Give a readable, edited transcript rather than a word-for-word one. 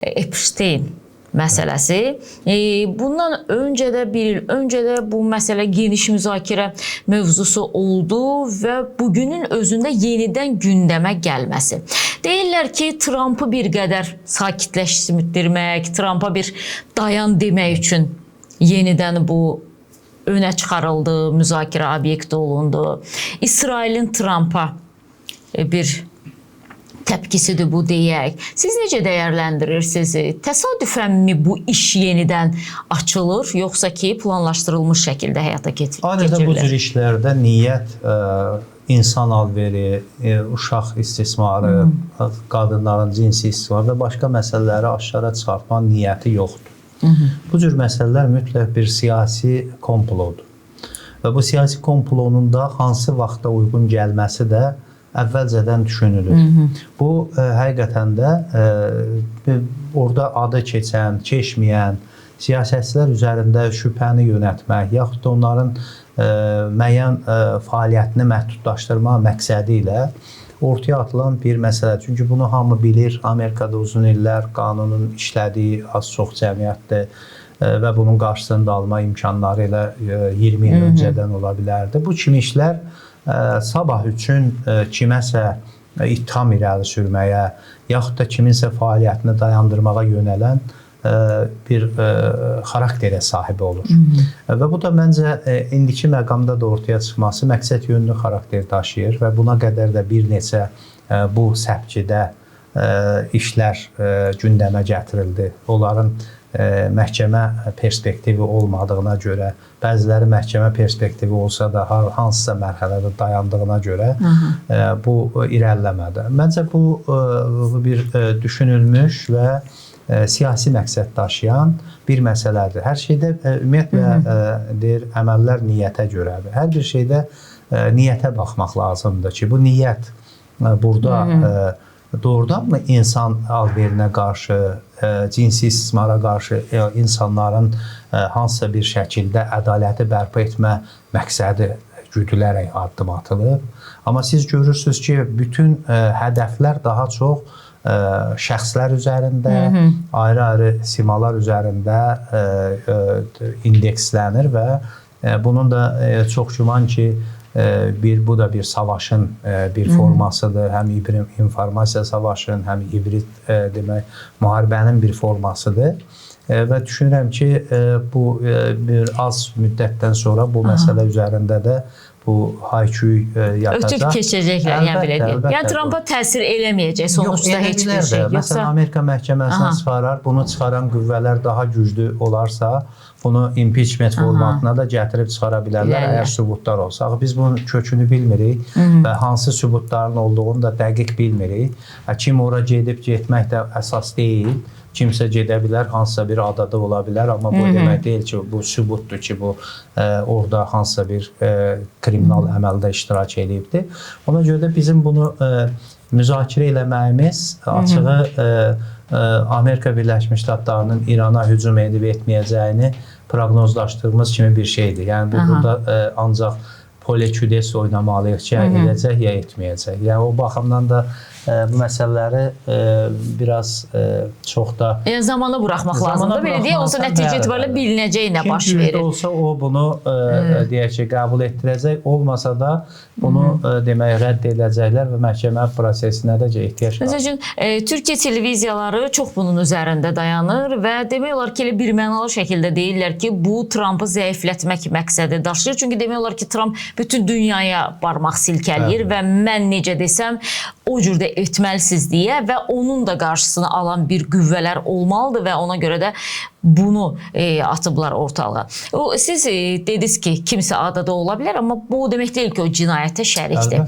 Epstein məsələsi. Bundan öncə də bir il öncə də bu məsələ geniş müzakirə mövzusu oldu və bugünün özündə yenidən gündəmə gəlməsi. Deyirlər ki, Trampı bir qədər sakitləşdirmək, Trampa bir dayan demək üçün yenidən bu önə çıxarıldı, müzakirə obyekti olundu. İsrailin Trampa bir təpkisidir bu deyək. Siz necə dəyərləndirirsiniz? Təsadüfənmi bu iş yenidən açılır, yoxsa ki, planlaşdırılmış şəkildə həyata keçirilir? Adətən bu cür işlərdə niyyət insan alveri, uşaq istismarı, qadınların cinsi istismarı və başqa məsələləri aşkara çıxartma niyyəti yoxdur. Bu cür məsələlər mütləq bir siyasi komplodur. Və bu siyasi komplonun da hansı vaxta uyğun gəlməsi də əvvəlcədən düşünülür. Bu həqiqətən də orada adı keçən, keçməyən siyasətçilər üzərində şübhəni yönəltmək, yaxud da onların müəyyən fəaliyyətini məhdudlaşdırma məqsədi ilə ortaya atılan bir məsələ. Çünki bunu hamı bilir. Amerikada uzun illər qanunun işlədiyi az-çox cəmiyyətdir və bunun qarşısını da alma imkanları elə 20 il öncədən ola bilərdi. Bu kimi işlər sabah üçün kiməsə ittiham irəli sürməyə, yaxud da kiminsə fəaliyyətini dayandırmağa yönələn bir xarakterə sahib olur. Və bu da məncə indiki məqamda da ortaya çıxması məqsəd yönlü xarakter daşıyır və buna qədər də bir neçə bu səpkidə işlər gündəmə gətirildi. Onların məhkəmə perspektivi olmadığına görə, bəziləri məhkəmə perspektivi olsa da hansısa mərhələdə dayandığına görə bu irəliləmədi. Məncə bu bir düşünülmüş və siyasi məqsəd daşıyan bir məsələdir. Hər şeydə ümumiyyətlə deyir, əməllər niyyətə görədir. Hər bir şeydə niyyətə baxmaq lazımdır ki, bu niyyət burada doğrudanmı insan alverinə qarşı, cinsi istismara qarşı insanların hansısa bir şəkildə ədaləti bərpa etmə məqsədi güdülərək addım atılıb. Amma siz görürsünüz ki, bütün hədəflər daha çox şəxslər üzərində, ayrı-ayrı simalar üzərində indekslənir və bunun da çox güman ki, bu da bir savaşın bir formasıdır. Həm informasiya savaşının, həm hibrid demək müharibənin bir formasıdır. Və düşünürəm ki, bu bir az müddətdən sonra bu məsələ üzərində də bu hayküy yatacaq. Ötüb keçəcəklər, yəni belə deyək. Yəni Trampa təsir eləməyəcək sonuçda heç bir şey. Yoxsa məsələn Amerika məhkəməsinə çıxarar, bunu çıxaran qüvvələr daha güclü olarsa, bunu impeachment formatına da gətirib çıxara bilərlər, əgər sübutlar olsa. Axı biz bunun kökünü bilmirik və hansı sübutların olduğunu da dəqiq bilmirik. Kim ora gedib, getmək də əsas deyil. Kimsə gedə bilər, hansısa bir adada ola bilər, amma bu demək deyil ki, bu sübutdur ki, bu orada hansısa bir kriminal əməldə iştirak edibdir. Ona görə də bizim bunu müzakirə eləməyimiz açığı Amerika Birləşmiş Ştatlarının İrana hücum edib etməyəcəyini proqnozlaşdığımız kimi bir şeydir. Yəni bu burada ancaq pole küdes oynamalıyıq ki, edəcək ya etməyəcək. Yəni o baxımdan da bu məsələləri biraz çox da... Yəni zamana buraxmaq lazımdır. Belə deyək, olsa nəticə etibarilə bilinəcək nə baş verir. Kim güclü olsa o bunu deyək ki, qəbul etdirəcək, olmasa da bunu demək rədd edəcəklər və məhkəmə prosesinə də ehtiyac var. Məsəl üçün, Türkiyə televiziyaları çox bunun üzərində dayanır və demək olar ki, elə birmənalı şəkildə deyirlər ki, bu Trampı zəiflətmək məqsədi daşıyır. Çünki demək olar ki, Tramp bütün dünyaya barmaq silkələyir və mən necə desəm, o cür də etməlisiniz deyə və onun da qarşısını alan bir qüvvələr olmalıdır və ona görə də bunu atıblar ortalığa. Siz dediniz ki, kimsə adada ola bilər, amma bu demək deyil ki, o cinayətə şərikdir.